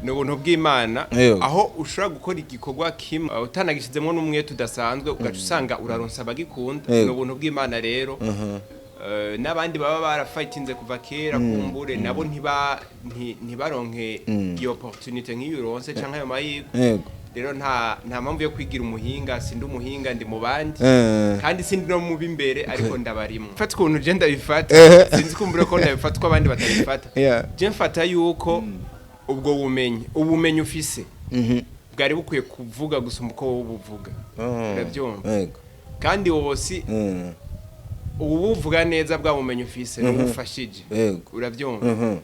Ni ubuntu bw'Imana. Yego. Aho ushobora gukora igikorwa kimwe utanagishizemo n'umwete udasanzwe, ugaca usanga uraronsa abagikunda. Ni ubuntu bw'Imana rero. N'abandi baba barafightinze kuva kera, kumbure nabo ntibaronke iyo opportunité nk'iyo uronse canke ayo mahirwe. Rero nta mpamvu yo kwigira umuhinga. Sindi umuhinga, ndi mu bandi. Kandi sindi no mu b'imbere, ariko ndabarimwo. Fata ukuntu je ndabifata. Sinzi kumbure ko ndabifata uko abandi batabifata. Je mfata yuko ubwo bumenyi, ubumenyi ufise bwari bukwiye kuvuga gusumba uko wowe ubuvuga. Urabyumva? Yego. Kandi wowe si ubuvuga neza, bwa bumenyi ufise n'ubufashije. Urabyumva?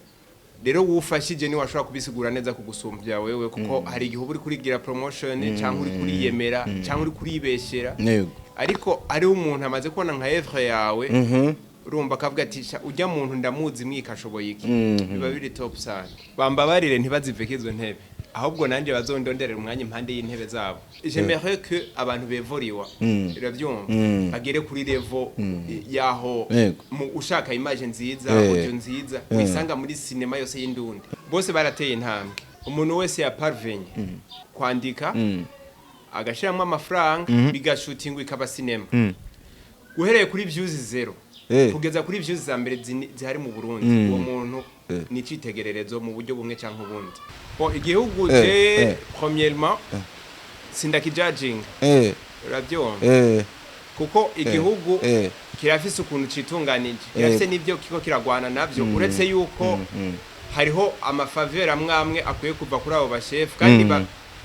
Rero wufashije ni washobora kubisigura neza kugusumbya wewe, kuko hari igihe uba uri kurigira promotion cyangwa uri kuriyemera cyangwa uri kuribeshyera. Ariko ariho umuntu amaze kubona nka œuvre yawe, urumva, akavuga ati: "Sha, ujya muntu ndamuzi, mwikashoboye iki." Biba biri top sana. Bambabarire ntibaziveke izo ntebe, ahubwo nanjye bazondonderera umwanya impande y'intebe zabo. J'aimerais que abantu bevoriwa, urabyumva, bagere kuri level yaho mu ushaka image nziza, audio nziza, wisanga muri sinema yose y'indundi. Bose barateye intambwe. Umuntu wese yaparvenye kwandika, agashyiramo amafaranga, bigashutingwa, ikaba sinema, guhereye kuri views zero kugeza kuri views za mbere zihari mu Burundi, uwo muntu ni icitegererezo mu buryo bumwe cyangwa ubundi. Bon, igihugu, je premièrement sindakijajinga. Urabyumva? Kuko igihugu kirafise ukuntu citunganije, kirafise n'ibyo kiko kiragwana navyo, uretse yuko hariho ama faveurs amwe amwe akwiye kuva kuri abo bashefu, kandi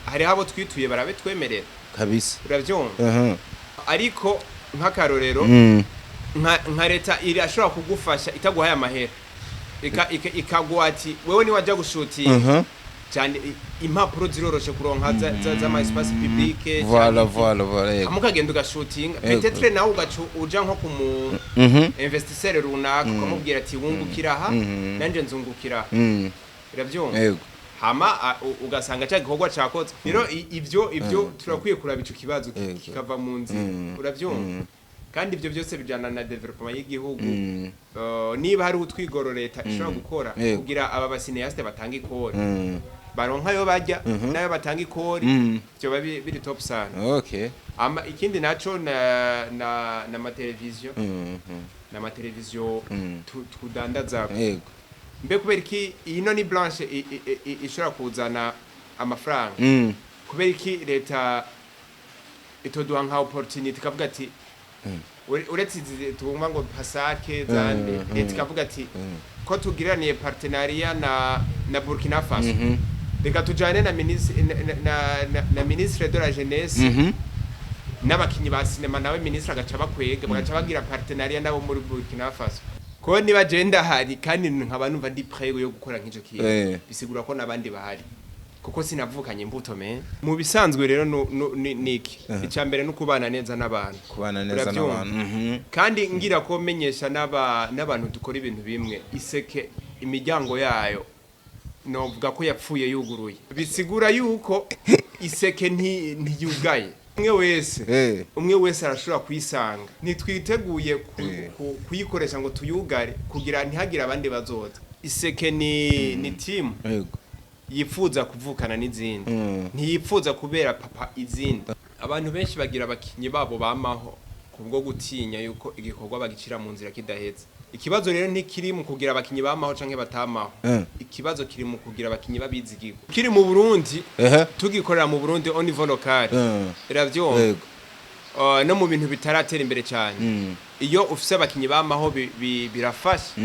hariho abo twituye barabitwemerera. Urabyumva? Ariko nk'akarorero, nka leta irashobora kugufasha itaguhaye amahera, ikaguha ati: "Wewe niwajya gushutinga cyane, impapuro ziroroshe kuronka z'ama espace public." Voilà, yego. Hama ukagenda ugashutinga. Peut-être nawe ugaca uja nko ku mu investisseur runaka, ukamubwira ati: "Wungukira aha, nanje nzungukira aha." Urabyumva? Yego. Hama ugasanga cya gikorwa cakoze. Rero ivyo turakwiye kuraba ico kibazo kikava mu nzira. Urabyumva? Kandi ivyo byose bijana na développement y'igihugu. Niba hari utwigoro leta ishobora gukora kugira aba ba cinéastes batanga ikori, baronka ayo barya n'ayo batanga ikori, vyoba biri top sana. Ama ikindi naco na mateleviziyo na mateleviziyo tudandaza. Mbe kubera iki ino ni branche ishobora kuzana amafaranga? Kubera iki leta itoduha nka opportunity, ikavuga ati uretse izi twumva ngo pasake zande, leta ikavuga ati: "Ko tugiraniye partenariat na Burkina Faso, reka tujane na ministre na ministre de la jeunesse n'abakinyi ba sinema," nawe ministre agaca bakwega, bagaca bagira partenariat nabo muri Burkina Faso. Ko niba je ndahari kandi nkaba numva ndi prêt yo gukora nk'ico kintu, bisigura ko n'abandi bahari, kuko sinavukanye imbuto me mu bisanzwe. Rero niki icya mbere no kubana neza n'abantu. Kubana neza Urabyumva? n'abantu. Kandi ngira ko menyesha n'abantu dukora ibintu bimwe, Iseke imiryango yayo novuga ko yapfuye yuguruye. Bisigura yuko Iseke ntiyugaye. Umwe wese, umwe wese arashobora kuyisanga. Ntitwiteguye kuyikoresha ngo tuyugare kugira ntihagire abandi bazoza. Iseke ni team yifuza kuvukana n'izindi, ntiyipfuza kubera papa izindi. Abantu benshi bagira abakinyi babo bamaho kubwo gutinya yuko igikorwa bagicira mu nzira kidaheze. Ikibazo rero ntikiri mu kugira abakinyi bamaho canke batamaho. Ikibazo kiri mu kugira abakinyi babizigirwa. Kiri mu Burundi, tugikorera mu Burundi au niveau local, iravyumva? Yego. No mu bintu bitaratera imbere cyane, iyo ufise abakinyi bamaho birafasha.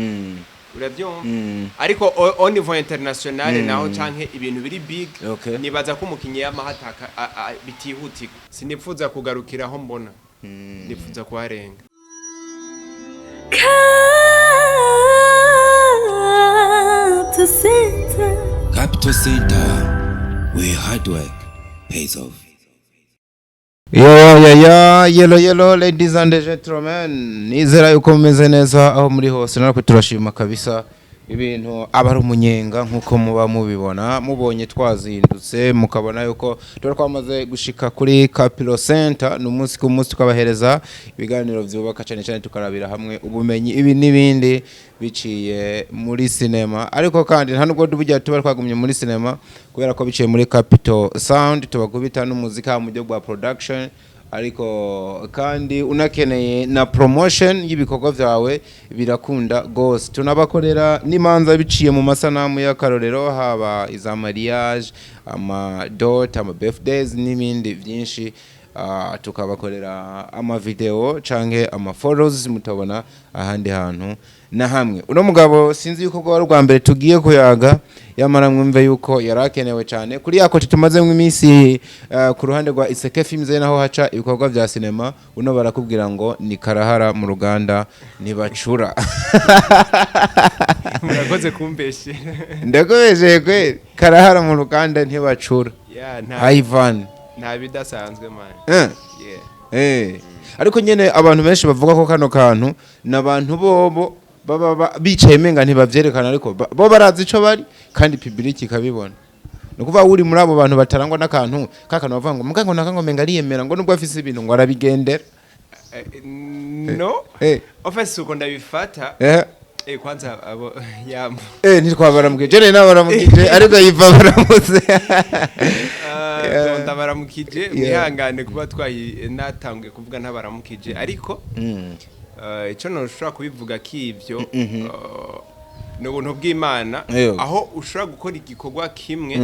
Uravyumva? Ariko au niveau international naho, canke ibintu biri big, nibaza ko umukinyi yamaho ataka bitihutirwa. Sinifuza kugarukira aho mbona, nifuza kuharenga. Capital Center. Capital Center, where hard work pays off. Yo yo yo, yelo yelo, ladies and gentlemen, nizera yuko mumeze neza aho muri hose. Natwe turashima kabisa. Ibintu aba ari umunyenga nk'uko muba mubibona, mubonye twazindutse mukabona yuko tuba twamaze gushika kuri Capilo Center. Ni umunsi ku munsi tukabahereza ibiganiro byubaka, cyane cyane tukarabira hamwe ubumenyi, ibi n'ibindi biciye muri sinema. Ariko kandi nta nubwo burya tuba twagumye muri sinema, kubera ko biciye muri Capital Sound tubakubita n'umuzika mu buryo bwa production. Ariko kandi unakeneye na promotion y'ibikorwa byawe birakunda gose. Tunabakorera n'imanza biciye mu masanamu y'akarorero, haba iza mariage, ama dot, ama birthdays n'ibindi byinshi. Tukabakorera ama video canke ama photos mutabona ahandi hantu na hamwe. Uno mugabo sinzi yuko bwo ari ubwa mbere tugiye kuyaga, yamara mwumve yuko yarakenewe cyane kuri ya côté tumazemo iminsi ku ruhande rwa Iseke Films, naho haca ibikorwa bya sinema. Uno barakubwira ngo ni karahara mu ruganda ntibacura. Murakoze kumbeshera. Ndakubesheye kweli, karahara mu ruganda ntibacura. Yeah, nta Ivan. Nta bidasanzwe, man. Yeah. Ariko nyene abantu benshi bavuga ko kano kantu n'abantu bobo baba bicaye menga ntibavyerekana, ariko bo barazi ico bari kandi public ikabibona. Ni ukuvuga uri muri abo bantu batarangwa n'akantu kakantu bavuga ngo muga ngo naka ngo menga ariyemera, ngo nubwo afise ibintu ngo arabigendera. No. En fait, uko ndabifata, kwanza abo yambo. Ntitwabaramukije, jene nabaramukije ariko yiva baramutse. Ndabaramukije. Mwihangane kuba twayi natanguye kuvuga ntabaramukije, ariko ico noshobora kubivuga k'ivyo ni ubuntu bw'Imana, aho ushobora gukora igikorwa kimwe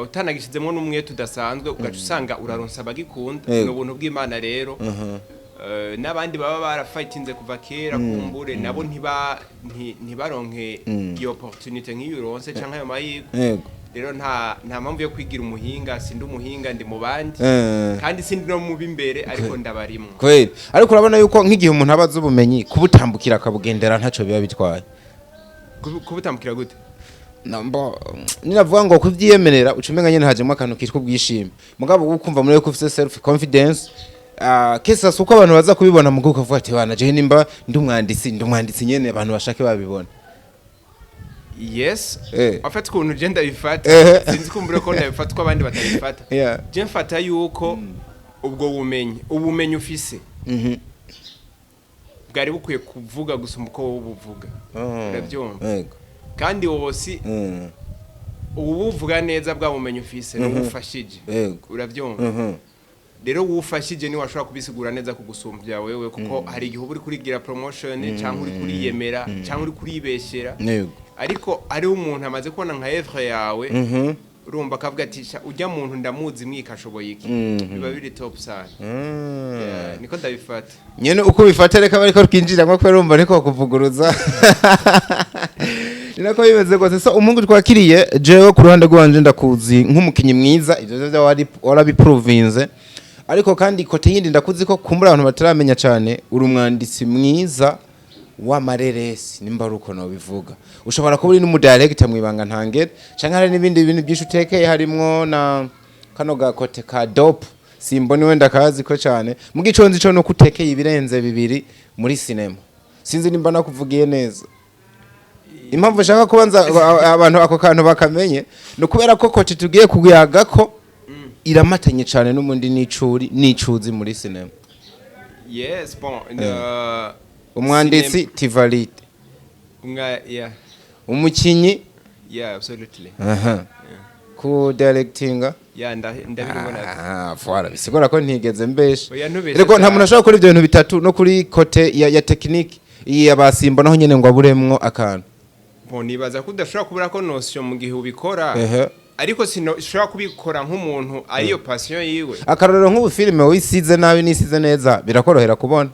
utanagishizemo n'umwete udasanzwe, ugaca usanga uraronsa abagikunda. Ni ubuntu bw'Imana rero. N'abandi baba barafightinze kuva kera, kumbure nabo ntibaronke iyo opportunité nk'iyo uronse canke ayo mahirwe. Rero nta mpamvu yo kwigira umuhinga. Sindi umuhinga, ndi mu bandi, kandi sindi no mu b'imbere, ariko ndabarimwo. Kweli, ariko urabona yuko nk'igihe umuntu aba azi ubumenyi, kubutambukira akabugendera ntaco biba bitwaye. Kubutambukira gute? Nambo ninavuga ngo kuvyiyemerera uca umenga nyene hajemo akantu kitwa ubwishime, mugabo ukumva muri ko ufise self confidence, kesa suko abantu baza kubibona, mugo ukavuga ati bana je nimba ndi umwanditsi nyene abantu bashake babibona. Yes. En fait, ukuntu je ndabifata, sinzi kumbure ko ndabifata uko abandi batabifata. Je mfata yuko ubwo bumenyi, ubumenyi ufise bwari bukwiye kuvuga gusumba uko wowe ubuvuga. Urabyumva? Yego. Kandi wowe si ubu buvuga neza bwa bumenyi ufise n'ubufashije. Urabyumva? Rero wufashije niwe washobora kubisigura neza kugusumbya wewe, kuko hari igihe uba uri kurigira promotion cyangwa uri kuriyemera cyangwa uri kuribeshyera, ariko hariho umuntu amaze kubona nka œuvre yawe, urumva akavuga ati: "Sha, ujya muntu ndamuzi mwika ashoboye iki." Biba biri top sana. Yeah, niko ndabifata. Nyene uko bifata, reka bariko twinjira nko urumva niko kuvuguruza, ni nako bimeze rwose. So umuhungu twakiriye, jewe ku ruhande rwanje ndakuzi nk'umukinyi mwiza, ivyo vyo wari warabiprovinze. Ariko kandi côté yindi ndakuzi ko kumbura abantu bataramenya cyane, uri umwanditsi mwiza w'amareresi, nimba ari uko nobivuga. Ushobora kuba uri n'umudirector mwibanga ntangere, canke hari n'ibindi bintu byinshi utekeye, harimwo na kano ga côté ka dope, simbona wenda kazi ko cyane. Mu giconzi co no kutekeye ibirenze bibiri muri sinema, sinzi nimba nakuvugiye neza. Impamvu nshaka kubanza abantu ako kantu bakamenye ni ukubera ko côté tugiye kuyaga ko iramatanye cyane n'ubundi n'icuri n'icuzi muri sinema. Yes, bon, Umwanditsi Tivalite, Umwa, yeah. umukinyi, Yeah, absolutely. Aha, ku directinga. Yeah, ndabibona. Ah, voilà, bisigura ko ntigeze mbesha. Oya, ntubeshe Reko nta cyane. muntu ashobora gukora ibyo bintu bitatu no kuri côté ya technique iyi abasimba naho nyene ngo aburemwo akantu. Bon, nibaza ko udashobora kubura ko notion mu gihe ubikora, ariko sino ushobora kubikora nk'umuntu ariyo passion yiwe. Akarorero, nk'ubu filime wisize nabi n'isize neza birakorohera kubona.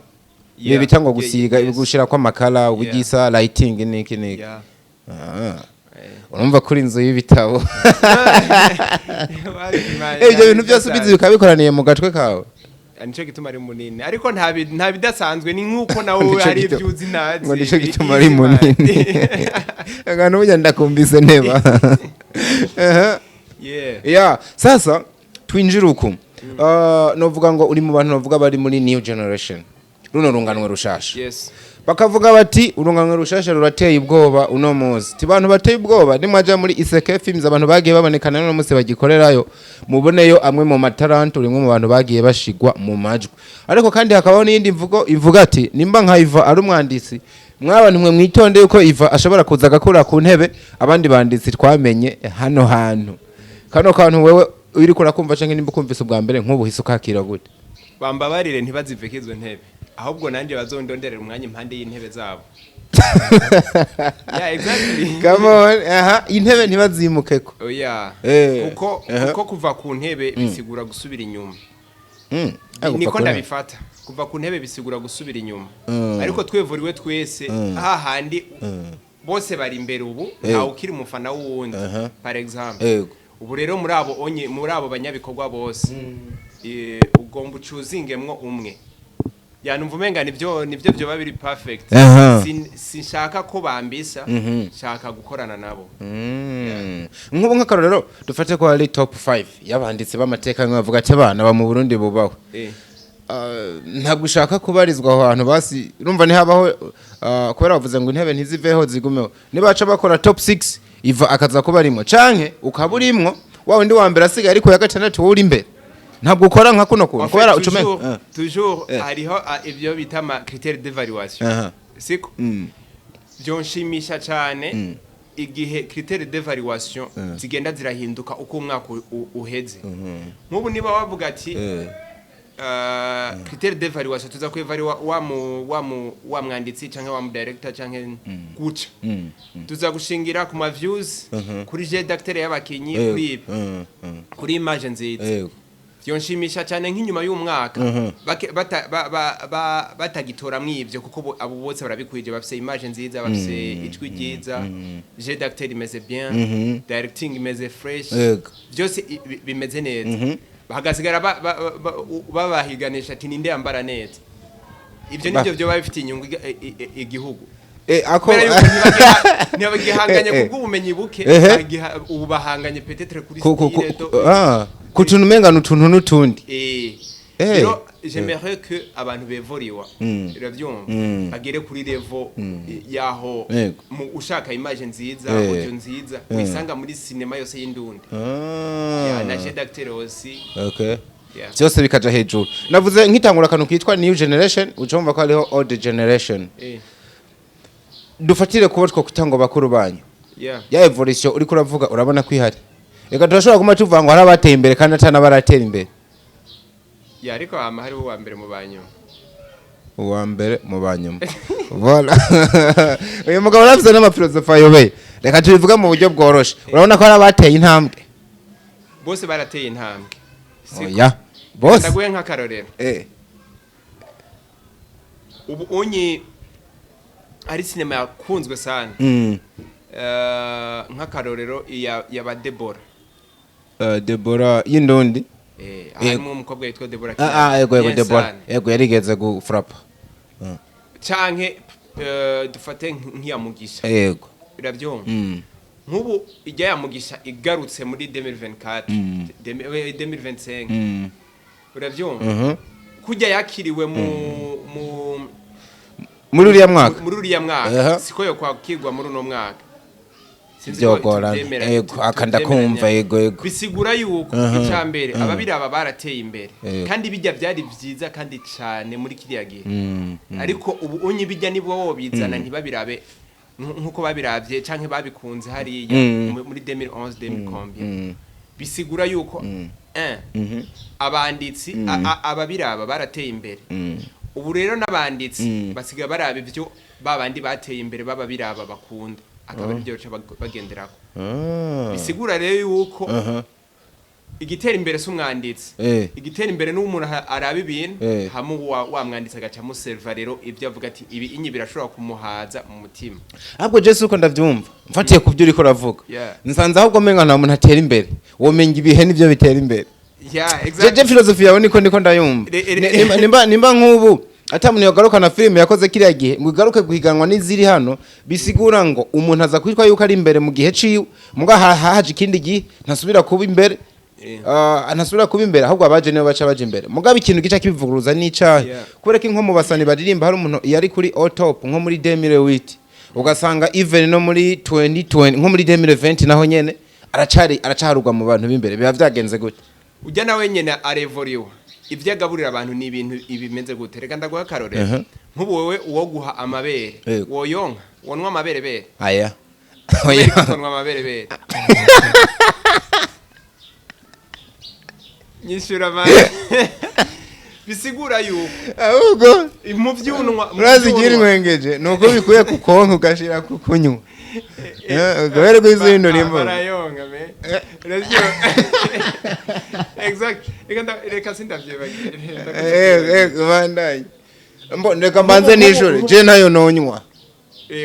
Ibi bita ngo gusiga, gushira kw'amakara, ubugisa lighting niki niki. Ah. Urumva kuri inzu y'ibitabo. Ibyo bintu byose ubizi bikaba bikoraniye mu gatwe kawe. Nico gituma ari munini, ariko nta bidasanzwe, ni nk'uko nawe Nico hari gituma- ibyo uzi ntazi. Ngo nico gituma ari munini. Akantu burya ndakumvise nteba. Aha. Yeah, sasa twinjire uku. Novuga ngo uri mu bantu bavuga bari muri new generation, runo runganwe rushasha. Yes. Bakavuga bati urunganwe rushasha rurateye ubwoba uno munsi. Ti bantu bateye ubwoba, nimwaja muri Iseke Films, abantu bagiye babonekana n'uno munsi bagikorerayo, muboneyo amwe mu mataranto, rimwe mu bantu bagiye bashigwa mu majwi. Ariko kandi hakabaho n'iyindi mvugo ivuga ati nimba nka Iva ari umwanditsi, mwabantu mwe mwitonde yuko Iva ashobora kuza agakura ku ntebe abandi banditsi twamenye hano hantu. Kano kantu wewe uriko urakumva canke nimba ukumvise ubwa mbere nk'ubu hise ukakira gute? Bambabarire, ntibaziveko izo ntebe, ahubwo nanjye bazondonderera umwanya impande y'intebe zabo. Yeah, exactly. Come on, aha, intebe ntibazimukeko. Oya. Kuko kuko kuva ku ntebe bisigura gusubira inyuma. Niko ndabifata, kuva ku ntebe bisigura gusubira inyuma. Ariko twevuriwe twese hahandi bose bari imbere ubu, ntawe ukiri umufana w'uwundi, par exemple. Ubu rero muri abo onye, muri abo banyabikorwa bose, ugomba ucuzingemwo umwe. Yanumva umenga nivyo byoba biri perfect. Sinshaka ko bambisa, nshaka gukorana nabo. Nk'ubu nk'akarorero, dufate ko hari top 5 y'abanditsi b'amateka, bamwe bavuga ati abana ba mu Burundi bubaho. Ntabwo ushaka kubarizwa aho hantu, basi urumva ntihabaho, kubera bavuze ngo intebe ntiziveho zigumeho. Nibaca bakora top 6, Iva akaza kuba arimwo canke ukaba urimwo, wa wundi wa mbere asigaye ariko ya gatandatu, wowe uri imbere, ntabwo ukora nka kuno kuntu kubera ucume. Toujours, toujours hariho ibyo bita ama critère d'évaluation. Siko? Byonshimisha cyane igihe critère d'évaluation zigenda zirahinduka uko umwaka uheze. Nk'ubu niba wavuga ati critère d'évaluation tuza kwevaluwa wa mwanditsi canke wa mu director canke guca, tuza gushingira ku ma views, kuri jeu d'acteur y'abakinyi, kuri ibi, kuri image nziza. Byonshimisha cyane nk'inyuma y'umwaka batagitoramwo ivyo, kuko abo bose barabikwije, bafise image nziza, bafise ijwi ryiza, jeu d'acteur imeze bien, directing imeze fresh, byose bimeze neza, hagasigara babahiganisha ati ninde yambara neza. Ivyo nivyo byoba bifitiye inyungu igihugu. Ako Kubera yuko ntibagihanganye kubw'ubumenyi buke, ubu bahanganye peut-être kuri style ku tuntu umenga n'utuntu n'utundi. Rero j'aimerais que abantu bevoriwa, uravyumva, bagere kuri level yaho mu ushaka image nziza, audio nziza, wisanga muri cinéma yose y'indundi. Yeah, na jeu d'acteur aussi. Yeah. Byose bikaja hejuru. Navuze nkitangura akantu kitwa new generation, ucumva ko hariho old generation. Dufatire kubo twokwita ngo bakuru banyu, ya evolution uriko uravuga, urabona ko ihari? Reka turashobora kuma tuvuga ngo hari abateye imbere kandi atanabaratera imbere. Yeah, ariko hama hariho uwa mbere mu banyuma. Uwa mbere mu banyuma. Voilà, uyu mugabo arafise n'amafilosofi ayobeye. Reka tubivuge mu buryo bworoshe, urabona ko hari abateye intambwe? Bose barateye intambwe. Siko? Oya, bose? Ndaguhe nk'akarorero. Ubu unyi hari sinema yakunzwe sana, nk'akarorero iya yaba Deborah. Deborah y'indundi? Harimo umukobwa yitwa Deborah. Ah, yego, Bien Deborah. sana. Yego, yarigeze gufrapa. Canke dufate nk'iya Mugisha. Urabyumva? Nk'ubu ijya ya Mugisha igarutse muri 2024, 2025, urabyumva, kujya yakiriwe mu Muri uriya mwaka. Muri uriya mwaka, siko yo kwakirwa muri uno mwaka. Sinzi ko Byogorana. Aka ndakumva. Tuvyemeranya. Yego. Bisigura yuko icya mbere ababiraba barateye imbere, kandi bijya byari byiza kandi cyane muri kiriya gihe, ariko ubu unyi bijya nibwo wobizana ntibabirabe nkuko babiravye canke babikunze hariya muri 2011, 2000 combien. Bisigura yuko un abanditsi ababiraba barateye imbere. Ubu rero n'abanditsi basigaye baraba ivyo babandi bateye imbere baba biraba bakunda, akaba aribyo baca bagenderako. Bisigura rero yuko igitera imbere si umwanditsi, igitera imbere n'umuntu araba ibintu, hamwe wa mwanditsi agaca amuserva rero ibyo avuga ati ibi inyi birashobora kumuhaza mu mutima. Ahubwo je uko ndavyumva, mfatiye ku byo uriko uravuga, nsanze ahubwo menga nta muntu atera imbere, womenga ibihe nivyo bitera imbere. Je filosofi yawe niko ndayumva. Nimba nk'ubu ata muntu yogarukana filime yakoze kiriya gihe ngo igaruke guhiganwa n'iziri hano, bisigura ngo umuntu aza kwitwa yuko ari imbere mu gihe ciwe, muga haje ikindi gihe ntasubira kuba imbere. Ntasubira kuba imbere, ahubwo abaje nibo baca baja imbere. Mugabo ikintu gica kibivuguruza n'icahe? Kubera ko nko mu basani baririmba, hari umuntu yari kuri au top nko muri 2008, ugasanga even no muri 2020, nko muri 2020 naho nyene aracari, aracarugwa mu bantu b'imbere. Biba vyagenze gute? Ujya nawe nyene arevoriwe, ibyo agaburira abantu ni ibintu ibimeze gute? Reka ndaguha akarorero. Nk'ubu wowe uwo guha amabere, woyonka, wonwa amabere bere? Aya. Kubera ko utonwa amabere bere? Nyishura mani. Bisigura yuko Ahubwo mu vyunwa mu urazi vyunwa- igihe ni uko bikuye ku konka ugashira ku kunywa. Kubera ko izindi urimo Barayonga me. Exact. Reka sindavyibagiye. Bandanye. Reka mbanze nijoro je nayo nonywa.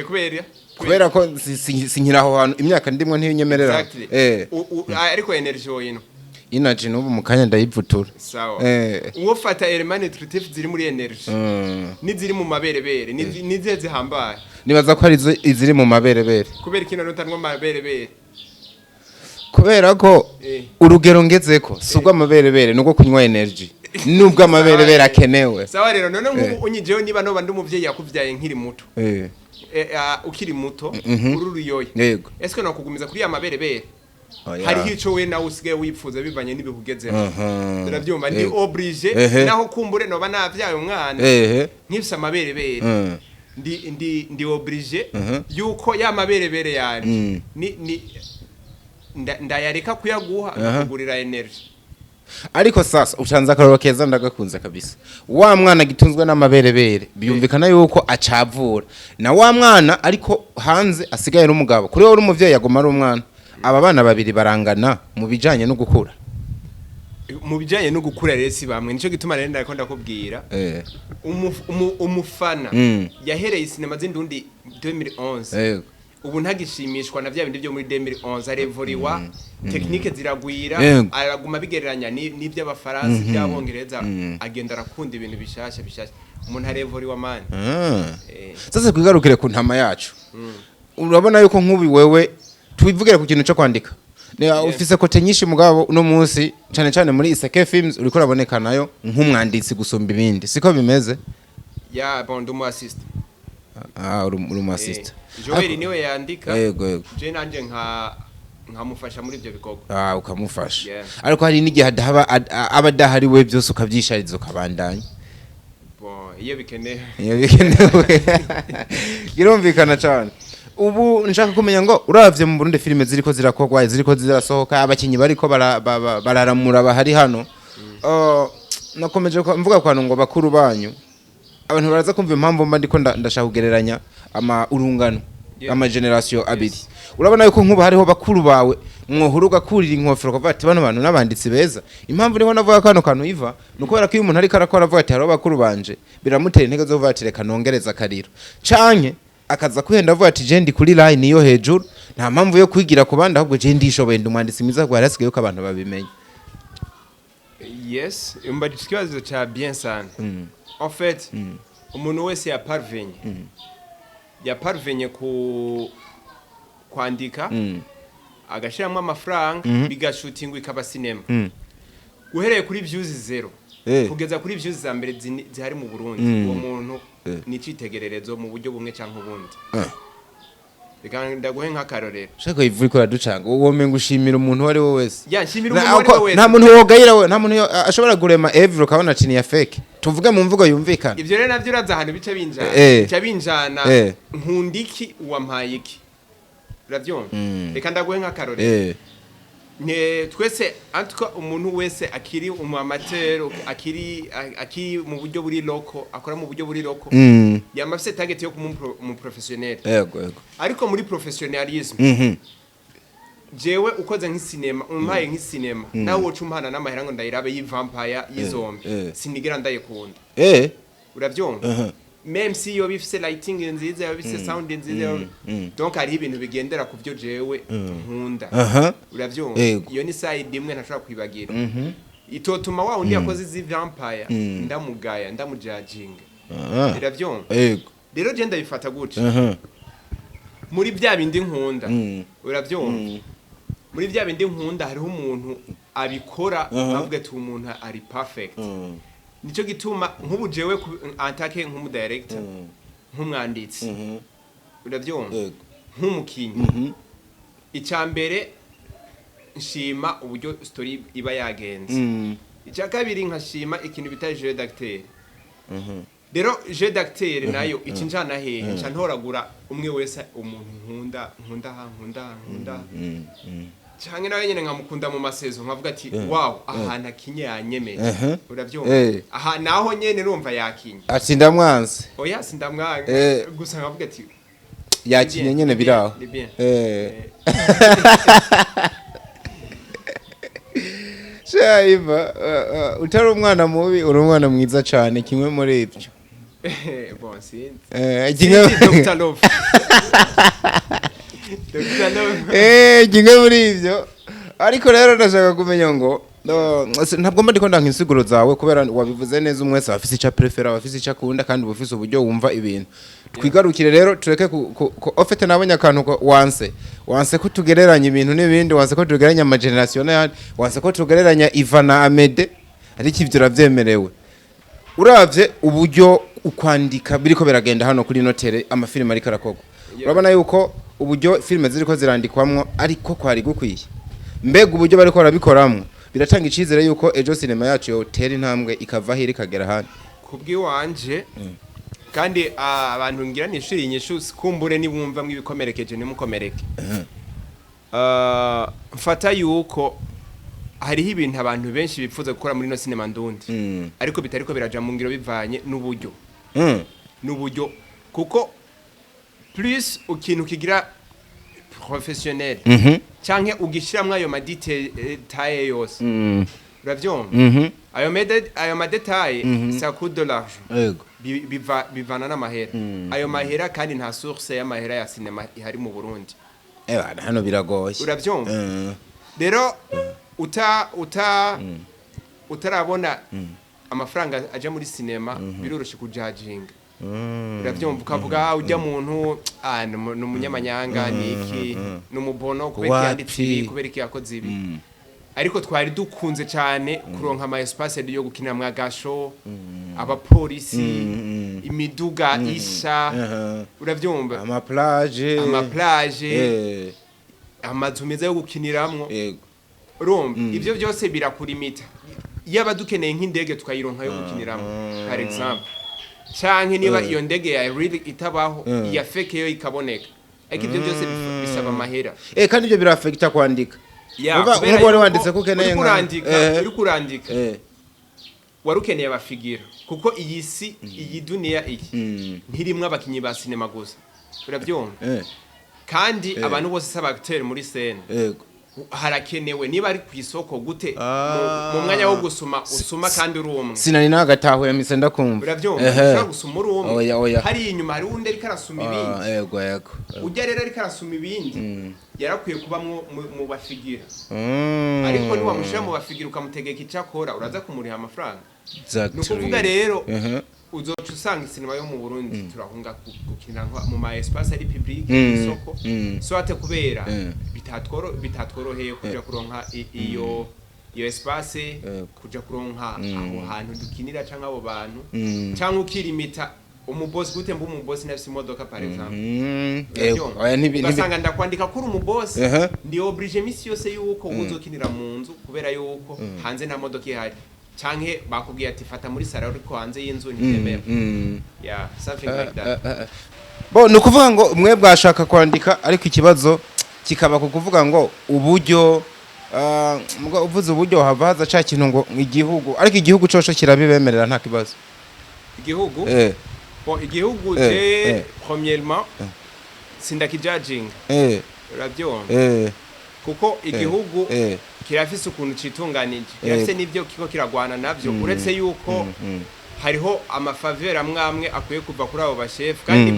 Kubera? Kubera ko sinkiri aho hantu, imyaka ndimwo ntiyinyemerera. Exactly. Ariko energy woyino? Inaji n'ubu mu kanya ndayivutura. Sawa. Uwo fata élément nutritif ziri muri energy n'iziri mu maberebere, nizihe zihambaye? Nibaza ko ari iziri mu maberebere. Kubera ikino nutanwa amaberebere? Kubera ko urugero ngezeko si ubw'amaberebere, ni ubwo kunywa energy, nubwo amaberebere akenewe. Sawa rero, none nk'ubu unyijeho, niba noba ndi umuvyeyi yakuvyaye nkiri muto, ukiri muto, uri uruyoya, ese nokugumiza kuri ya maberebere? Oya. Hariho ico we nawe usigaye wipfuza bivanye n'ibihe ugezemo. Uravyumva, ndi obligé, naho kumbure noba navyaye umwana nkifise amaberebere, ndi obligé yuko ya maberebere yanje ni ndayareka kuyaguha, nkakugurira energy. Ariko sasa utanze akaroro keza, ndagakunze kabisa. Wa mwana gitunzwe n'amaberebere biyumvikana yuko acavura na wa mwana, ariko hanze asigaye n'umugabo. Kuri wowe uri umuvyeyi, aguma ari umwana. Aba bana babiri barangana mu bijanye no gukura? Mu bijanye no gukura rero si bamwe. Nico gituma rero ndako ndakubwira, umufana yahereye sinema z'indundi 2011, ubu ntagishimishwa na bya bindi byo muri 2011. Arevoriwa, technique ziragwira, araguma bigereranya n'iby'Abafaransa, iby'Abongereza, agenda arakunda ibintu bishasha bishasha. Umuntu arevoriwa mani. Sasa twigarukire ku ntama yacu. Urabona yuko nk'ubu wewe, twivugire ku kintu cyo kwandika, ufise côté nyinshi, mugabo uno munsi cyane cyane muri Iseke Films uriko uraboneka nayo nk'umwanditsi gusumba ibindi, siko bimeze? Ya, bon, ndi umu assist. Ah, uri umu assist. Joel niwe yandika. Yego yego. Je nanje nkamufasha muri ibyo bikorwa. Ah, ukamufasha. Yeah. Ariko hari n'igihe adahaba, aba adahari, we byose ukabyishariza ukabandanya? Bon, iyo bikenewe. Iyo bikenewe, birumvikana cyane. Ubu nshaka kumenya ngo uravye mu Burundi, filime ziriko zirakorwa, ziriko zirasohoka, abakinyi bariko bararamura bahari hano. Nakomeje mvuga kwano ngo bakuru banyu, abantu baraza kumva impamvu mba ndiko ndashaka kugereranya ama urungano, ama generation abiri. Urabona yuko nkuba hariho bakuru bawe mwohura ugakurira inkofero ukavuga ati bano bantu n'abanditsi beza. Impamvu niho navuga kano kantu iva ni ukubera ko iyo umuntu ariko arakora avuga ati hariho bakuru banje, biramutera intege zo kuvuga ati reka nongereza akariro, canke akaza kuhenda avuga ati je ndi kuri line yo hejuru, nta mpamvu yo kwigira ku bandi, ahubwo je ndishoboye, ndi umwanditsi mwiza, kuko hari hasigaye yuko abantu babimenya. Yes, umbajije ikibazo ca bien sana. En fait, umuntu wese yaparvenye ku kwandika, agashyiramo amafaranga, bigashutingwa, ikaba sinema, uhereye kuri views zero kugeza kuri views za mbere zihari mu Burundi, uwo muntu ni icitegererezo mu buryo bumwe cyangwa ubundi. Reka ndaguhe nk'akarorero. Shaka ivu uriko uraducanga, womenga ushimira umuntu uwo ari we wese. Ya, nshimira umuntu uwo ari we wese. Nta muntu wogayira we, nta muntu ashobora gurema evre ukabona ati ni ya fake, tuvuge mu mvugo yumvikana. Ibyo rero navyo uraza ahantu bice binjana, bice binjana. Nkunda iki, uwampaye iki, urabyumva? Reka ndaguhe nk'akarorero. Ne twese, en tout cas umuntu wese akiri umu amateur, akiri mu buryo buri local, akora mu buryo buri local, yama afise target yo kuba umu professionnel. Yego yego. Ariko muri professionnalisme, jewe ukoze nk'isinema, umpaye nk'isinema, nawe woca umpana n'amahera ngo ndayirabe y'ivampire, y'izombi, sinigera ndayikunda. Urabyumva? Même si yoba ifise lighting nziza, yoba ifise sound nziza, donc hariho ibintu bigendera ku byo jewe nkunda. Urabyumva? Yego. Iyo ni side imwe ntashobora kwibagira itotuma wa undi yakoze izi vampire ndamugaya, ndamujajinga. Urabyumva? Yego. Rero je ndabifata gutya, muri bya bindi nkunda, urabyumva? Muri bya bindi nkunda, hariho umuntu abikora avuga ati: "Umuntu ari perfect." Nicyo gituma nk'ubu jewe en tant que nk'umudirector, nk'umwanditsi, urabyumva, nk'umukinyi, icya mbere nshima uburyo story iba yagenze. Icya kabiri, nkashima ikintu bita jeu d'acteur. Rero jeu d'acteur nayo ikinjana hehe? Nca ntoragura umwe wese, umuntu nkunda, nkunda aha, nkunda aha, nkunda aha, canke nawe nyene nkamukunda mu masezo, nkavuga ati: "Wow, ahantu akinye yanyemeje." Uravyumva? Aha naho nyene urumva yakinye. Ati: "Ndamwanze." Oya, sindamwanga. Gusa nkavuga ati: Yakinye "Ni nyene bien, biraho. ni bien." Shaiva, utari umwana mubi, uri umwana mwiza cane, kimwe muri ibyo. Bon, sinzi. Kimwe. Sinzi, Dr Love, Dr Love. Kimwe muri ibyo. Ariko rero ndashaka kumenya ngo no, ntabwo mba ndiko ndanka insiguro zawe, kubera wabivuze neza, umwe wese aba afise icyo aprefera, aba afise icyo akunda, kandi uba ufise uburyo wumva ibintu. Twigarukire rero, tureke au fait nabonye akantu ko wanse ko tugereranya ibintu n'ibindi, wanse ko tugereranya amageneration n'ayandi, wanse ko tugereranya Iva na Amede, ariko ivyo uravyemerewe. Uravye uburyo ukwandika biriko biragenda hano kuri notere, amafilime ariko arakorwa, urabona yuko uburyo filime ziriko zirandikwamwo ariko kwari gukwiye? Mbega uburyo bariko barabikoramwo biratanga icizere yuko ejo sinema yacu yotera intambwe ikava hiri ikagera ahandi? Kubw'iwanje kandi, abantu ngira nishuri inyishu, kumbure nibumva mwibikomerekeje ntimukomereke. Mfata yuko hariho ibintu abantu benshi bifuza gukora muri no sinema ndundi, ariko bitariko biraja mu ngiro bivanye n'uburyo. N'uburyo, kuko plus ikintu kigira professionnel canke ugishiramwo ayo madétails yose, uravyumva, ayo madétails, ça coûte de l'argent. Bivana n'amahera. Ayo mahera kandi, nta source y'amahera ya sinema ihari mu Burundi. Ewa, hano biragoye. Uravyumva? Rero uta uta utarabona amafaranga aja muri sinema, biroroshe kujajinga. Uravyumva, ukavuga: "Ah, ujya muntu, ah, ni umunyamanyanga, ni iki, ni umubono, kubera iki yanditse ibi, Wapi. kubera iki yakoze ibi." Ariko twari dukunze cyane kuronka ama espace yo gukiniramwo agasho, abapolisi, imiduga isha. Uravyumva? Amaplage. Amaplage, amazu meza yo gukiniramwo. Urumva, ivyo byose birakurimita. Yaba dukeneye nk'indege tukayironka yo gukiniramwo, par exemple, canke niba iyo ndege ya real itabaho, iya fake yo ikaboneka. Ariko ivyo byose bisaba amahera. Kandi ibyo birafekita kwandika. Ya, Uva- kubera nkuko wari yuko wanditse ko ukeneye uriko urandika, uriko urandika, wari ukeneye abafigira, kuko iyi si, iyi duniya iyi, ntirimwo abakinyi ba sinema gusa, urabyumva? Kandi abantu bose si abacteur muri scène. Harakenewe niba ari ku isoko gute, mu mwanya wo gusuma usuma kandi uri umwe. Sinari nagatahuye, mise ndakumva. Urabyumva? Ushobora gusuma uri umwe. Oya, oya. Hariya inyuma hari uwundi ariko arasuma ibindi. Yego, yego. Ujya rero ariko arasuma ibindi, yarakwiye kubamwo mu bafigira. Ariko niwamushyira mu bafigira, ukamutegeka icyo akora, uraza kumuriha amafaranga. Ni ukuvuga rero, uzoca usanga isinema yo mu Burundi turahunga gukinira mu ma espace ari public, isoko, soit kubera bitatworoheye kuja kuronka iyo espace, kuja kuronka aho hantu dukinira canke abo bantu, canke ukirimita umubosi. Gute mba umubosi nafise imodoka, par exemple? Uravyumva? Oya, Ugasanga ndakwandika kuri umubosi, ndi obligé misi yose yuko uzokinira mu nzu, kubera yuko hanze nta modoka ihari, canke bakubwiye ati: "Fata muri sala," ariko hanze y'inzu ntibyemewe. Yeah, something like that. Bo ni ukuvuga ngo mwe bwashaka kwandika, ariko ikibazo kikaba ku kuvuga ngo uburyo, muga uvuze uburyo hava haza ca kintu ngo igihugu, ariko igihugu coco kirabibemerera, nta kibazo? Igihugu? Bon, igihugu, je premièrement sindakijajinga. Urabyumva? Kuko igihugu kirafise ukuntu citunganije, kirafise n'ibyo kiko kiragwana navyo, uretse yuko hariho amafaveurs amwe amwe akwiye kuva kuri abo bashefu, kandi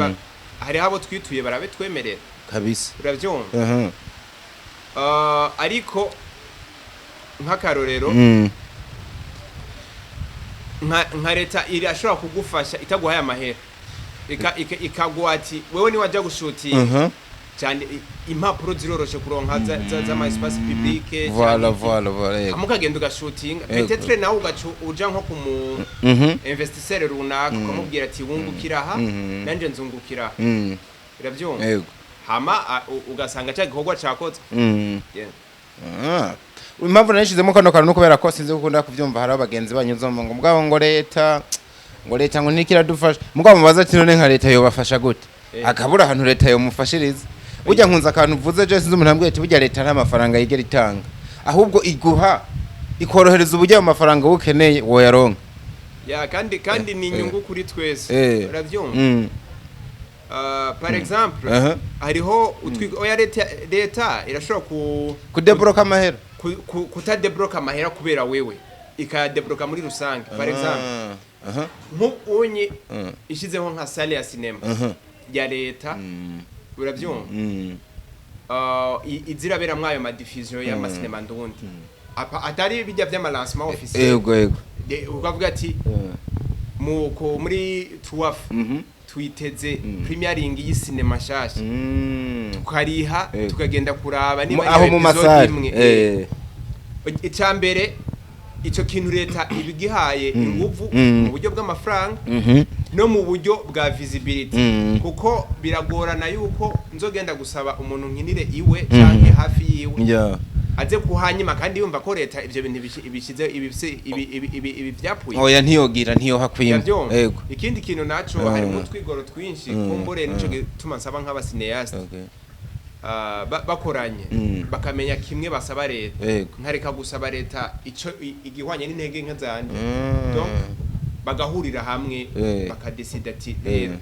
hariho abo twituye barabitwemerera. Urabyumva? Ariko nk'akarorero, nka leta irashobora kugufasha itaguhaye amahera, ikaguha ati: "Wewe niwajya gushutinga, Cyane impapuro ziroroshe kuronka z'ama espace public. Voilà, voilà, voilà, yego. Hamwe ukagenda ugashutinga, peut-être nawe ugaca uja nko ku mu investisseur runaka, ukamubwira ati: "Wungukira aha, nanje nzungukira aha." Urabyumva? Yego. Hama ugasanga cya gikorwa cakoze. Yeah. Ah. Impamvu nayishizemo kano kantu kubera ko sinzi gukunda kuvyumva, hari abagenzi banyuzamo ngo mugabo ngo leta ngo niki iradufasha, mugabo mubaza ati: "None nka leta yobafasha gute?" Akabura ahantu leta yomufashiriza. Burya nkunze akantu uvuze, je sinzi umuntu ambwiye ati: "Burya leta nta mafaranga yigera itanga, ahubwo iguha ikorohereza uburyo ayo mafaranga ukeneye woyaronka." Ya, kandi ni inyungu kuri twese. Urabyumva? Par exemple, hariho oya, leta irashobora ku Kudebloka amahera. Kutadebloka amahera kubera wewe, ikayadebloka muri rusange. Par exemple, nk'ubunye ishizeho nka salle ya cinéma ya leta, urabyumva? Iziraberamwo ayo madiffusion y'amasinema ndundi. Atari bijya vy'amalancement officiel. Yego yego. Ukavuga ati muri tuwaf twiteze premiering y'isinema nshasha, tukariha, tukagenda kuraba niba Aho ari mu episode masare imwe. Icya mbere, icyo kintu leta ibigihaye inguvu mu buryo bw'amafaranga no mu buryo bwa visibility, kuko biragorana yuko nzogenda gusaba umuntu nkinire iwe canke hafi yiwe aze kuhanyima, kandi yumva ko leta ivyo bintu ibishize ibi vyapfuye. Oya, ntiyogira, ntiyohakwima. Uravyumva? Yego. Ikindi kintu naco, harimo utwigoro twinshi. Kumbure nico gituma nsaba nk'abacinéastes bakoranye, bakamenya kimwe basaba leta, nkareka gusaba leta ico igihwanye n'intege nke zanje. Donc bagahurira hamwe, bakadesida ati rero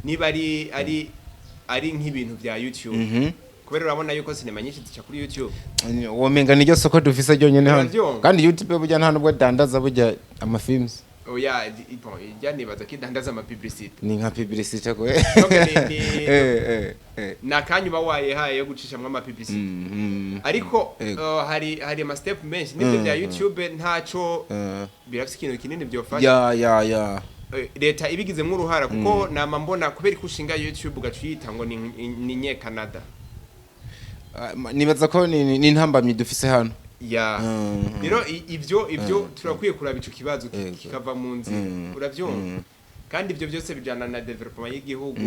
niba ari nk'ibintu vya YouTube, kubera urabona yuko sinema nyinshi zica kuri YouTube. Womenga niryo soko dufise ryonyene hano. Uravyumva? Kandi YouTube burya nta nubwo dandaza burya amafilms. Oya, bon, ijya nibaza ko idandaza ama publicité. Ni nka publicité ko. Donc ni akanya uba wayihaye yo gucishamwo ama publicité, ariko hari ama step menshi n'ibyo bya YouTube ntaco birafise ikintu kinini byofasha. Ya ya ya. Leta ibigizemwo uruhara, kuko nama mbona kubera ko ushinga YouTube ugaca uyita ngo ni nye Canada. Ah, nibaza ko ni intambamyi dufise hano. Ya. Rero ivyo turakwiye kuraba ico kibazo kikava mu nzira. Uravyumva? Kandi ivyo byose bijana na développement y'igihugu.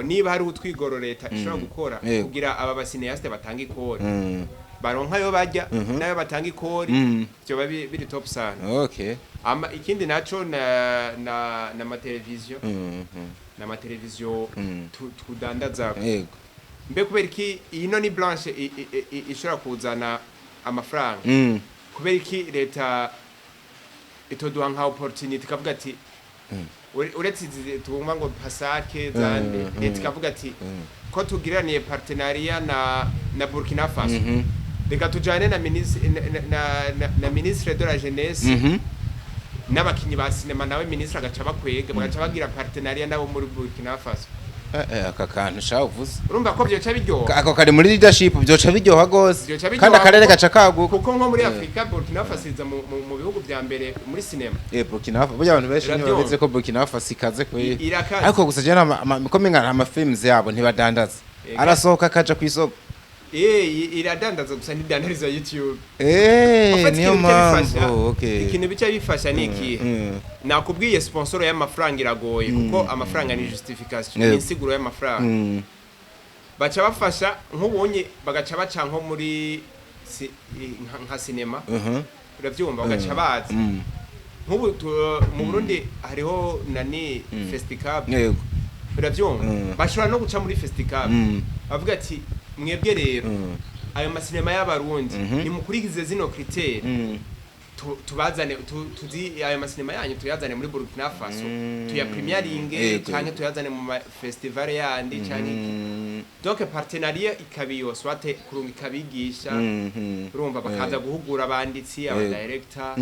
Niba hari utwigoro leta ishobora gukora kugira aba bacinéastes batanga ikori, baronka ayo barya n'ayo batanga ikori, vyoba biri top sana. Ama ikindi naco na mateleviziyo na mateleviziyo tudandaza. Mbe kubera iki ino ni blanche ishobora kuzana amafaranga? Kubera iki leta itoduha nka opportunity ikavuga ati uretse izi tubumva ngo pasake zande, leta ikavuga ati ko tugiraniye partenariat na Burkina Faso, reka tujane na ministre na ministre de la jeunesse n'abakinyi ba sinema, nawe ministre agaca bakwega, bagaca bagira partenariat nabo muri Burkina Faso. Aka kantu sha uvuze. Urumva ko vyoca biryoha. Ako kari muri leadership, byoca biryoha gose. Vyoca biryoha. Kandi akarere gaca kaguka. Kuko nko muri Afrika, Burkina Faso iza mu bihugu vya mbere muri sinema. Burkina Faso burya abantu benshi Iravyumva. ntibabizi ko Burkina Faso ikaze kwe. Irakaze. Ariko gusa je ko menga ama films yabo ntibadandaza, arasohoka akaja kw'isoko. Iradandaza, gusa ntidandariza YouTube. En fait, Niyo ikintu bica bifasha, mpamvu, okay. ikintu bica bifasha ni ikihe? Nakubwiye, sponsor y'amafaranga iragoye, kuko amafaranga ni justification, ni insiguro y'amafaranga. Baca bafasha nk'ubunye, bagaca baca nko muri nka sinema, urabyumva, bagaca baza nk'ubu mu Burundi hariho nani, Festicab. Urabyumva? Bashobora no guca muri Festicab, bavuga ati: "Mwebwe rero ayo masinema y'Abarundi, nimukurikize zino critères, tubazane tuzi ayo masinema yanyu tuyazane muri Burkina Faso, tuyapremieringe, canke tuyazane mu festival yandi canke iki." Donc partenariat ikaba iyo, soit kurunga ikabigisha, urumva, bakaza guhugura abanditsi, aba director.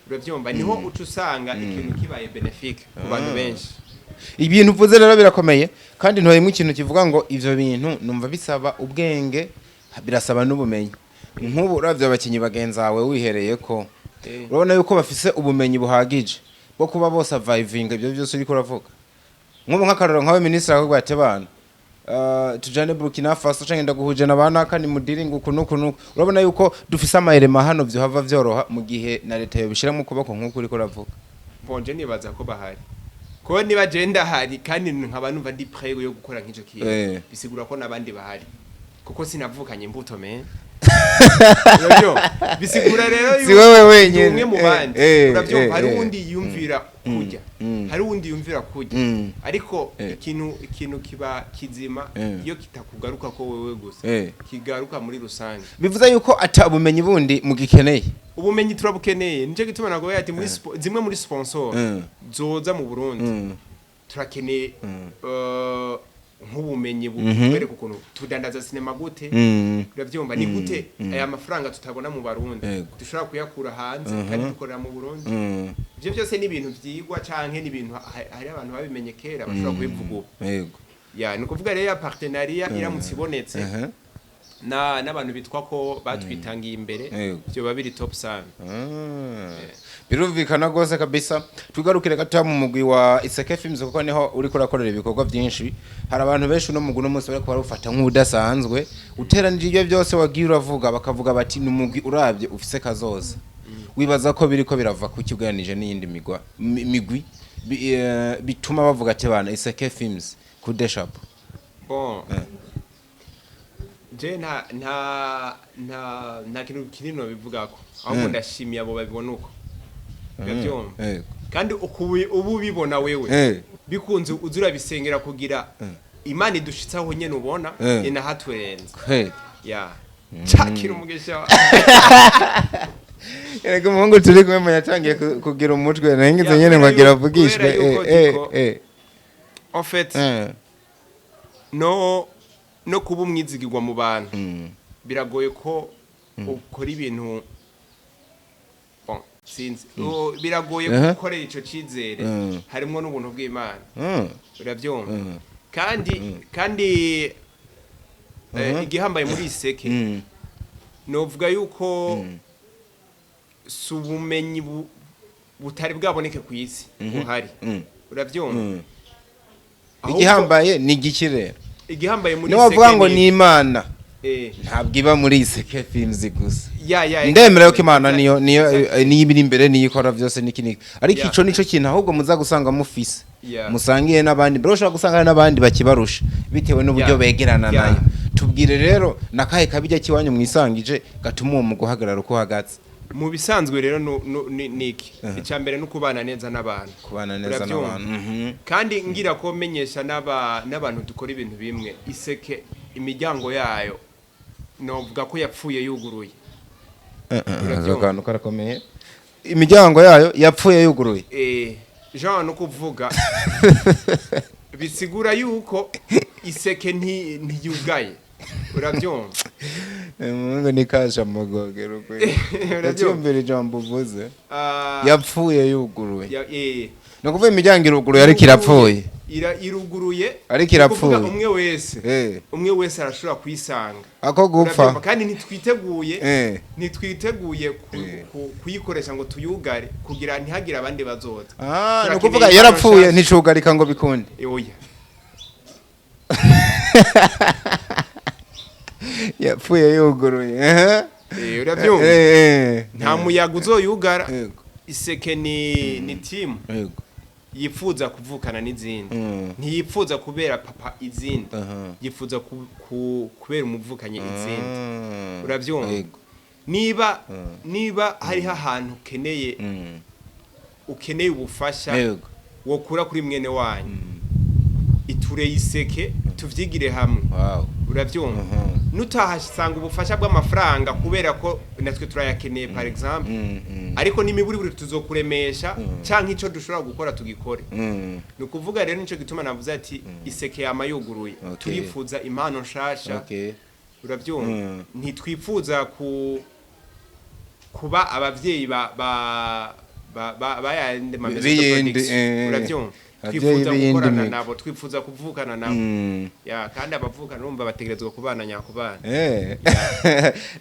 Uravyumva, niho uca usanga ikintu kibaye bénéfique ku bantu benshi. Ibintu uvuze rero birakomeye, kandi ntoyemo ikintu kivuga ngo ivyo bintu numva bisaba ubwenge, birasaba n'ubumenyi. Nk'ubu uravye abakinyi bagenzi bawe wihereye ko, urabona yuko bafise ubumenyi buhagije bwo kuba bose surviving ibyo byose uriko uravuga. Nk'ubu nk'akarorero, nkawe minisitiri akakubwira ati: "Bana Tujane Burkina Faso canke ndaguhuje na banaka ni mudiringo uku nuku nuku. Urabona yuko dufise amayerema hano, vyohava vyoroha mu gihe na leta yobishira mu kuboko nk'uko uriko uravuga. Bon, je nibaza ko bahari, ko niba je ndahari kandi nkaba numva ndi prêt yo gukora nk'ico kintu, bisigura ko n'abandi bahari, kuko sinavukanye imbuto me. Urabyumva? Bisigura rero Si wewe wenyene. Ndi umwe mu bandi. Urabyumva? Hari uwundi yumvira kurya, hari uwundi yumvira kurya, ariko ikintu kiba kizima iyo kitakugaruka ko wewe gusa, kigaruka muri rusange. Bivuze yuko ata bumenyi bundi mugikeneye. Ubumenyi turabukeneye. Nicyo gituma nagoye ati muri zimwe muri sponsor zoza mu Burundi, turakeneye nk'ubumenyi bukwereka ukuntu tudandaza sinema gute. Urabyumva? Ni gute aya mafaranga tutabona mu Barundi dushobora kuyakura hanze kandi dukorera mu Burundi? Ibyo byose ni ibintu vyigwa canke ni ibintu hari abantu babimenye kera bashobora kubivuga ubu. Ya, ni ukuvuga rero ya partenariat iramutse ibonetse na n'abantu bitwa ko batwitangiye imbere, byoba biri top sana. Birumvikana rwose kabisa. Tugarukire gato mu mugwi wa Iseke Films, kuko niho uriko urakorera ibikorwa byinshi. Hari abantu benshi uno mugwi uno munsi bariko barawufata nk'udasanzwe. Uteranije ibyo byose wagiye uravuga, bakavuga bati ni umugwi uravye ufise kazoza. Wibaza ko biriko birava kuki ugereranije n'iyindi migwi bituma bavuga ati bana Iseke Films kudeshap? Bon, je nta kintu kinini nobivugako, ahubwo ndashimiye abo babibona uko. Urabyumva? Yego. Kandi ubu ubibona wewe, bikunze uza urabisengera kugira Imana idushitse aho nyene ubona, inahaturenza. Ya, cakira umugisha Erega umuhungu turi kumwe mu yatangiye kugira umutwe naringize Ya, nyene ngo kubera agira avugishwe. kubera yuko Diko- En fait, no kuba umwizigirwa mu bantu, biragoye ko ukora ibintu. Bon, sinzi. Biragoye gukorera ico cizere. Harimwo n'ubuntu bw'Imana. Urabyumva? Kandi igihambaye muri Iseke, novuga yuko si ubumenyi butari bwaboneke ku isi buhari. Urabyumva? Ahubwo Igihambaye ni igiki rero? Igihambaye muri Niwavuga Iseke ngo ni Imana, ntabwo iba muri Iseke Films gusa. Ya. Ndemera yuko Imana niyo ibiri imbere, niyo ikora byose niki niki, ariko ico nico kintu ahubwo muza gusanga mufise musangiye n'abandi mbere. Ushobora gusanga hari n'abandi bakibarusha bitewe n'uburyo begerana nayo. Tubwire rero nakahe kabijya kiwanyu mwisangije gatuma uwo mu guhagarara uko uhagaze? Mu bisanzwe rero niki icya mbere ni ukubana neza n'abantu. Kubana neza Urabyumva? n'abantu. Kandi ngira ko menyesha n'abantu dukora ibintu bimwe, Iseke imiryango yayo novuga ko yapfuye yuguruye. Ako kantu karakomeye. Imiryango yayo yapfuye yuguruye. Jean, no kuvuga bisigura yuko Iseke ntiyugaye. Urabyumva? Mungu ni kasha mugogero kweli. Urabyumva? Ndacyumvira ijambo uvuze. Ah, Yapfuye yuguruye. Ya. Ni ukuvuga imiryango iruguruye ariko irapfuye. Iruguruye. Ariko irapfuye. Ni ukuvuga umwe wese arashobora kuyisanga. Ako gupfa. Urabyumva? Kandi ntitwiteguye ntitwiteguye kuyikoresha ngo tuyugare kugira ntihagire abandi bazoza. Ah, ni Turakeneye ukuvuga impano yarapfuye nshasha. nticugarika ngo bikunde. Oya. Yapfuye yuguruye. Ehe. Urabyumva? Nta muyaga uzoyugara. Iseke ni timu yifuza kuvukana n'izindi. Ntiyipfuza kubera papa izindi, yifuza kubera umuvukanyi izindi. Urabyumva? Yego. Niba hariho ahantu ukeneye ukeneye ubufasha wokura kuri mwene wanyu, iture Iseke tuvyigire hamwe. Urabyumva? Nutahasanga ubufasha bw'amafaranga, kubera ko natwe turayakeneye par exemple, ariko n'imiburiburi tuzokuremesha canke ico dushobora gukora tugikore. Ni ukuvuga rero nico gituma navuze ati Iseke yama yuguruye. Turifuza impano nshasha. Urabyumva? Ntitwifuza kuba abavyeyi ba ba ba ba bayandi ma maison de B'iyindi, production. Urabyumva? Abavyeyi Twifuza b'iyindi gukorana migwi. nabo, twifuza kuvukana nabo. Ya, kandi abavukana urumva bategerezwa kubana nyakubana.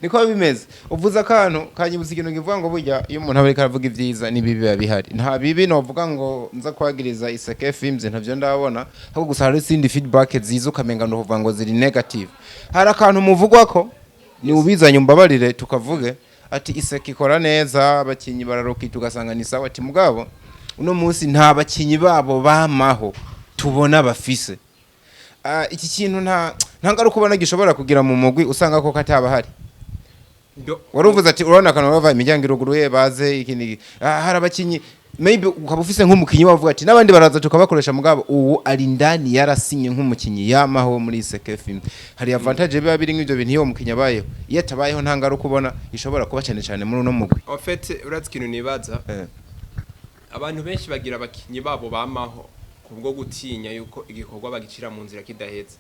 Niko bimeze. Uvuze akantu kanyibutsa ikintu kivuga ngo burya iyo umuntu aba ariko aravuga ibyiza n'ibibi biba bihari. Nta bibi novuga ngo nza kwagiriza Iseke Films, ntavyo ndabona, ahubwo gusa hari izindi feedback ziza ukamenga nukuvuga ngo ziri negative. Hari akantu muvugwa ko ni ubizanye, umbabarire tukavuge, ati Iseke ikora neza, abakinyi bararokita, ugasanga ni sawa, ati mugabo uno munsi nta bakinyi babo bamaho tubona bafise. Iki kintu nta ngaruka ubona gishobora kugira mu mugwi usanga ko kataba hari? Wari uvuze ati urabona akantu bava imiryango iruguruye baze iki n'iki. Hari abakinyi maybe ukaba ufise nk'umukinyi wavuga ati n'abandi baraza tukabakoresha, mugabo ubu ari indani yarasinye nk'umukinyi yamaho muri Iseke Film. Hari avantage biba biri nk'ivyo bintu iyo uwo mukinyi abayeho? Iyo atabayeho nta ngaruka ubona ishobora kuba, cyane cyane muri uno mugwi? En fait, uratse ikintu nibaza, abantu benshi bagira abakinyi babo bamaho kubwo gutinya yuko igikorwa bagicira mu nzira kidaheze.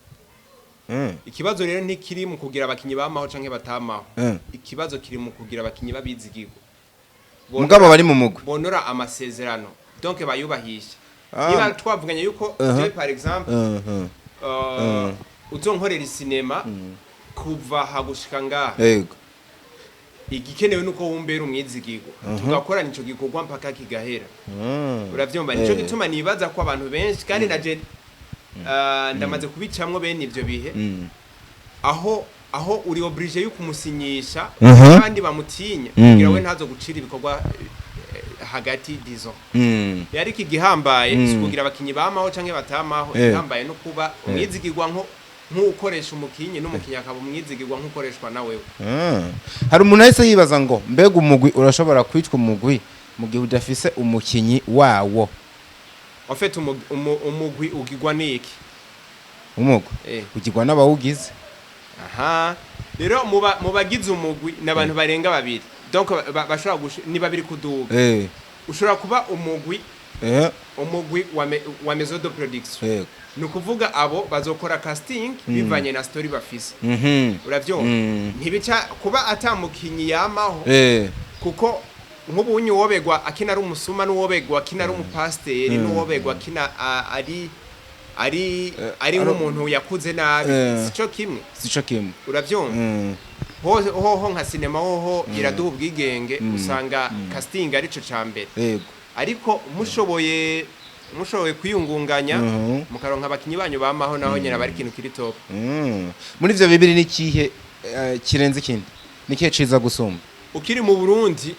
Ikibazo rero ntikiri mu kugira abakinyi bamaho canke batamaho. Ikibazo kiri mu kugira abakinyi babizigirwa. Mugabo bari mu mugwi. Bonora amasezerano, donc bayubahisha. Niba twavuganye yuko je, par exemple, uzonkorera isinema kuva aha gushika ngaha, igikenewe nuko wumbera umwizigirwa, tugakorana ico gikorwa mpaka kigahera. Uravyumva? Nico gituma nibaza ko abantu benshi, kandi na je ndamaze kubicamwo bene ivyo bihe, aho uri obligé yo kumusinyisha kandi bamutinya kugira we ntazo gucira ibikorwa hagati, disons. Ariko igihambaye si kugira abakinyi bamaho canke batamaho. Igihambaye no kuba umwizigirwa nko nk'ukoresha umukinyi, n'umukinyi akaba umwizigirwa nk'ukoreshwa na wewe. Hari umuntu ahise yibaza ngo mbega umugwi urashobora kwitwa umugwi mu gihe udafise umukinyi wawo? En fait, umugwi ugirwa n'iki? Umugwi ugirwa n'abawugize. Aha rero mu bagize umugwi ni abantu barenga babiri, donc bashobora ni babiri kuduga. Ushobora kuba umugwi umugwi wa maison de production. Ni ukuvuga abo bazokora casting bivanye na story bafise. Uravyumva? Ntibica kuba atamukinyi yamaho, kuko nk'ubunyi uwobegwa akina ari umusuma, n'uwobegwa akina ari umupasiteri, n'uwobegwa akina ari nk'umuntu yakuze nabi, sico kimwe. Sico kimwe. Uravyumva? Hoho nka sinema hoho iraduha ubwigenge, usanga casting arico ca mbere. Ariko mushoboye kwiyungunganya, mukaronka abakinyi banyu bamaho, naho nyene aba ari ikintu kiri top. Muri ivyo bibiri ni kihe kirenze ikindi? Ni kihe ciza gusumba? Ukiri mu Burundi,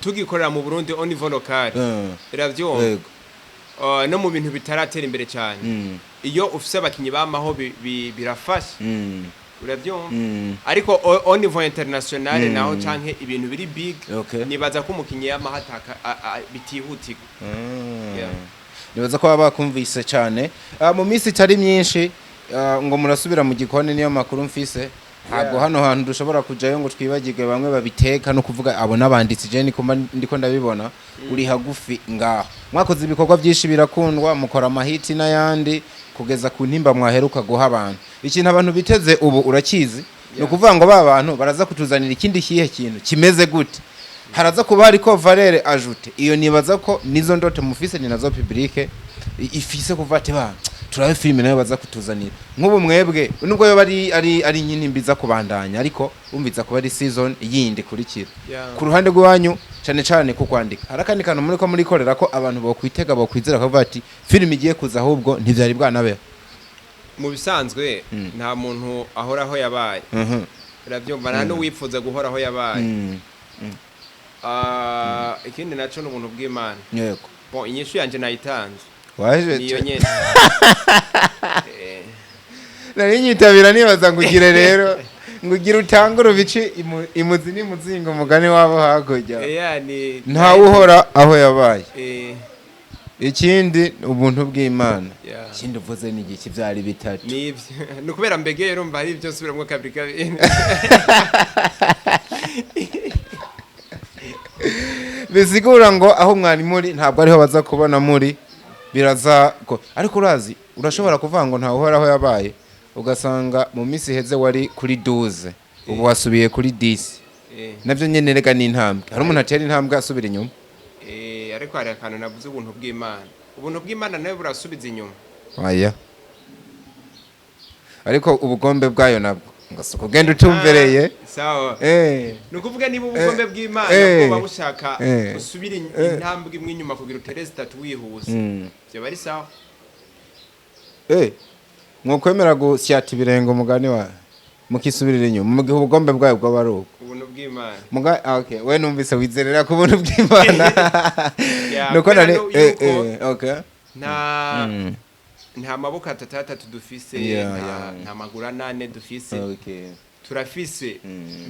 tugikorera mu Burundi au niveau local, uravyumva? Yego. No mu bintu bitaratera imbere cyane, iyo ufise abakinyi bamaho birafasha. Uravyumva? Ariko au niveau international naho canke ibintu biri big, nibaza ko umukinyi yamaho ataka bitihutirwa. Yeah. Nibaza ko baba bakumvise cyane. Mu minsi itari myinshi ngo murasubira mu gikoni, niyo makuru mfise. Ntabwo hano hantu dushobora kujayo ngo twibagirwe bamwe babiteka, no kuvuga abo n'abanditsi. Je niko ndiko ndabibona, uri hagufi ngaho. Mwakoze ibikorwa byinshi birakundwa, mukora amahiti n'ayandi kugeza ku ntimba mwaheruka guha abantu. Ikintu abantu biteze ubu urakizi, ni ukuvuga ngo ba bantu baraza kutuzanira ikindi kihe kintu kimeze gute? Haraza kuba hariko valeur ajoutée. Iyo nibaza ko nizo ndoto mufise, ni nazo public ifise, kuva ati ba turabe filime nayo baza kutuzanira. Nk'ubu mwebwe nubwo yoba ari nyintimba iza kubandanya, ariko umviza kuba ari season yindi ikurikira, ku ruhande rw'iwanyu cyane cyane ku kwandika, hari akandi kantu muri ko murikorera ko abantu bokwitega, bokwizera kavuga ati filime igiye kuza ahubwo ntivyari bwanabeho? Mu bisanzwe nta muntu ahora aho yabaye. Urabyumva? Nta n'uwifuza guhora aho yabaye. Ikindi naco ni ubuntu bw'Imana. Bon, inyishu yanje nayitanze. Waje. Niyo nyene. Nari nyitabira nibaza ngo ugire rero ngo ugire utange urubici imuzi n'imuzingo, umugani wabo hakurya. Yeah, ni Ntawe uhora aho yabaye. Ikindi ubuntu bw'Imana. Ikindi uvuze ni igiki? Byari bitatu. Nivyo, ni ukubera mbegeye, urumva hari ibyo nsubiramwo kabiri kabiri. Bisigura ngo aho mwari muri ntabwo ariho baza kubona muri biraza ko, ariko urazi urashobora kuvuga ngo ntawe uhora aho yabaye, ugasanga mu minsi iheze wari kuri 12, ubu wasubiye kuri 10. Navyo nyene rega ni intambwe. Hari umuntu atera intambwe asubira inyuma. Ariko hari akantu navuze, ubuntu bw'Imana. Ubuntu bw'Imana nawe burasubiza inyuma. Oya, ariko ubugombe bwayo nabwo ngo si ukugenda utumbereye. Ah, sawa. Ni ukuvuga niba ubugombe bw'Imana bwoba bushaka usubire intambwe imwe inyuma kugira utere zitatu wihuse, byaba ari sawa. Mwokwemera gusyata ibirenge, umugani wa mukisubirira inyuma mu gihe ubugombe bwayo bwaba ari uko? Ubuntu bw'Imana. Muga, ah, okay, we numvise wizerera ku buntu bw'Imana. Yeah, nuko kubera nari yuko nta nta maboko atatu atatu dufise, nta, nta maguru anane dufise. Turafise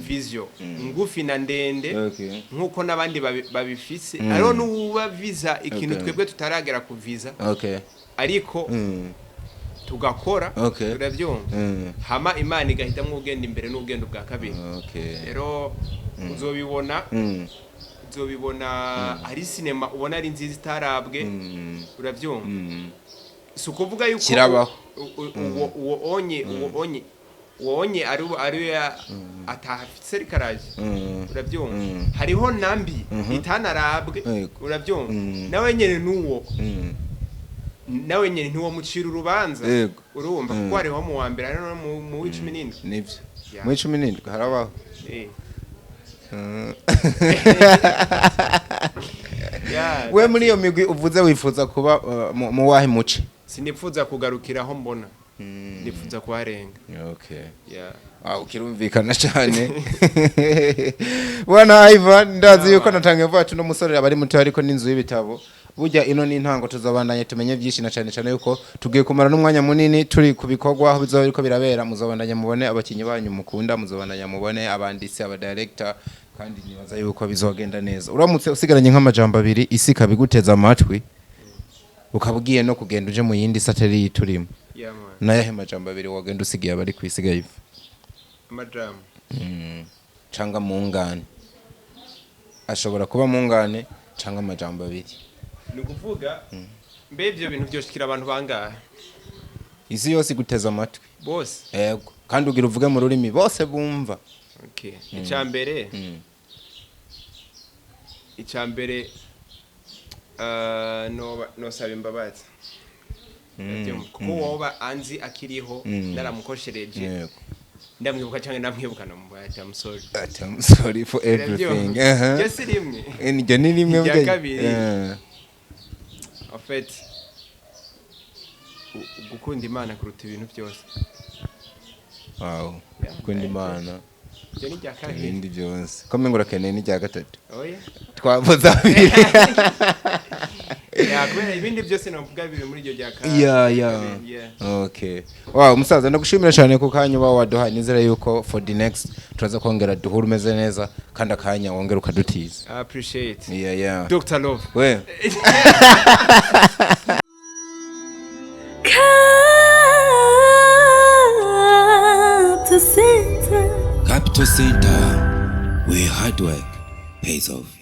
vision ngufi na ndende nkuko n'abandi babifise. Hariho n'uwuba viza ikintu twebwe tutaragera kuviza, ariko tugakora. Urabyumva? Hama Imana igahitamwo ugenda imbere n'ugenda ubwa kabiri. Rero uzobibona, uzobibona hari sinema ubona ari nziza itarabwe. Urabyumva? Si ukuvuga yuko Kirabaho. uwo onye ari atahafise rikaraje. Urabyumva? Hariho nambi itanarabwe. Urabyumva? Nawe nyene nuwo nawe nyene ntiwomucira urubanza. Urumva? Kuko hariho mu wa mbere, hariho no mu w'17. Nivyo. Yeah. Mu 17 harabaho. Yeah, We muri iyo migwi uvuze wifuza kuba mu wahe muce? Sinipfuza kugarukira aho mbona, nifuza kuharenga. Yeah. Ah, ukirumvikana cyane, bwana Ivan. Ndazi yuko natangiye vuba tuno musore abari muto, ariko n'inzu y'ibitabo burya ino ni intango. Tuzabandanya tumenye byinshi, na cyane cyane yuko tugiye kumara n'umwanya munini turi ku bikorwa aho bizoba biriko birabera. Muzobandanya mubone abakinyi banyu mukunda, muzobandanya mubone abanditsi, aba director, kandi nibaza yuko bizogenda neza. Uramutse usigaranye nk'amajambo abiri, isi ikabiguteza amatwi, ukaba ugiye no kugenda uje mu yindi sateri turimo, Yeah, man. nayahe majambo abiri wagenda usigiye abari kwisiga ivu? Amajambo? Canga mungane, ashobora kuba mungane canga amajambo abiri. Ni ukuvuga mbe ibyo bintu byoshikira abantu bangahe? Isi yose iguteza amatwi. Bose? Yego, kandi ugira uvuge mu rurimi bose bumva. Okay, icya mbere nosaba imbabazi. Ndabyumva. Kuko woba anzi akiriho naramukoshereje, ndamwibuka cyangwa ndamwibuka, namubwira I'm sorry. Ati, "I'm sorry for everything." Urabyumva? Iryo si rimwe? Iryo ni rimwe. Irya Burya. kabiri. En fait, gukunda Imana kuruta ibintu byose. Yeah. Gukunda Imana Iryo ni irya kabiri. ibindi byose, ko mengo urakeneye n'irya gatatu? Oya. Twavuze abiri. Yeah, kubera ibindi byose navuga biri muri iryo rya kabiri, yeah. Okay, wow, umusaza, ndagushimira cyane ku kanya uba waduhaye. Nizera yuko for the next turaza kongera duhure umeze neza, kandi akanya wongera ukadutiza. I appreciate. Yeah. Dr. Love. We. Capital Center. Capital Center, where hard work pays off.